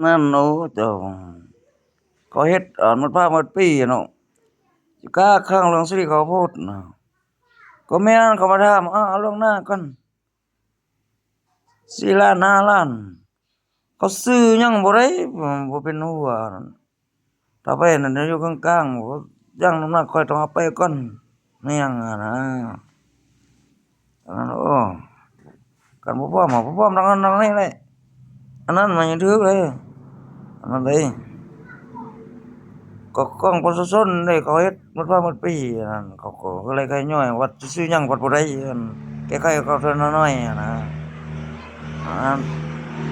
ນັ້ນ ໂອ້ ເຈົ້າ ເຂົາເຮັດ ອາ ໝົດພາກໝົດປີເນາະ ຊິກ້າຄ້າງເລື່ອງສິລິເຂົ້າໂພດນະ. ກໍແມ່ນ ເຂົາມາຖາມ ອາ ເອົາລ່ວງໜ້າກ່ອນ ສີ່ລ້ານ ຫ້າລ້ານ ເຂົາຊື້ຫຍັງບໍ່ໄດ້ ບໍ່ເປັນຫົວ. ຖ້າໄປນັ້ນຢູ່ກາງໆ ຢ່າງນ້ຳໜັກຂ້ອຍຕ້ອງເອົາໄປກ່ອນ ແມ່ນຫຍັງຫັ້ນນະ. ອັນນັ້ນ ໂອ້ ຄັນບໍ່ພ້ອມ ບໍ່ພ້ອມທາງນັ້ນທາງນີ້ແຫຼະ ອັນນັ້ນມັນຍັງຖືກເດ້ ອັນນັ້ນເດ້ ກໍຂອງປະຊາຊົນເດ້ ເຂົາເຮັດໝົດພາກໝົດປີ ອັນນັ້ນ ເຂົາກໍເລີຍໄຂຍ້ອຍ ວັດຊິຊື້ຫຍັງວັດບໍ່ໄດ້ ອັນ ແກ້ໄຂເຂົາເທື່ອໜ້ອຍໆ ຫັ້ນນະ. ອັນນັ້ນ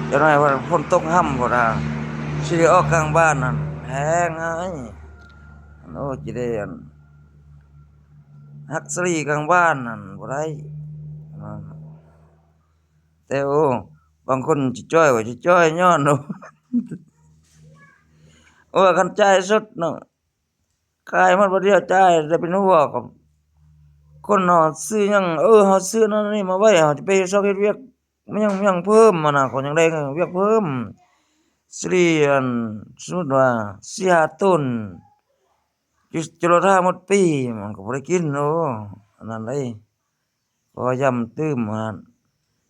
ຈັກໜ້ອຍວ່າຝົນຕົກຫ້ຳພຸ້ນນະ ຊິໄດ້ອອກກາງບ້ານນັ້ນແພງຫາຍ ໂອ້ ຊິໄດ້ ອັນ ຮັກສະຫຼີກາງບ້ານນັ້ນບໍ່ໄດ້ ແຕ່ ໂອ້ ບາງຄົນຈະຈ່ອຍວ່າຈະຈ່ອຍຍ້ອນ ໂອ້ ໂອ້ ຄັນຈ່າຍສົດເນາະ ຂາຍໝົດບາດດຽວ ຈ່າຍແຕ່ເປັນຫົວ ກໍຄົນເຮົາຊື້ຫຍັງ ເອີ ເຮົາຊື້ນັ້ນນີ້ມາໄວ້ ເຮົາຈະໄປຊອກເຮັດວຽກ ມັນຍັງ ມັນຍັງເພີ່ມຫັ້ນນະ ເຂົາຍັງໄດ້ວຽກເພີ່ມ ສະຫຼີ່ ອັນ ສົມມຸດວ່າ ສີ່ຫ້າໂຕນ ຈະ ຈະລໍຖ້າໝົດປີ ມັນກໍບໍ່ໄດ້ກິນ ໂອ້ ອັນນັ້ນເດ້ ເພາະວ່າຢ້ຳຕື່ມຫັ້ນ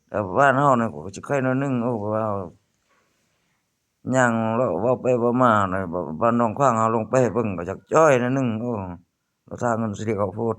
ແຕ່ບ້ານເຮົານີ້ກໍຊິໄຄໜ້ອຍໜຶ່ງ ໂອ້ ເພາະວ່າຍ່າງເລາະເວົ້າໄປເວົ້າມາ ບ້ານໜອງຂວາງເຮົາລົງໄປເບິ່ງກໍຢາກຈ່ອຍໜ້ອຍໜຶ່ງ ໂອ້ ລໍຖ້າເງິນຊິໄດ້ເຂົ້າໂພດ.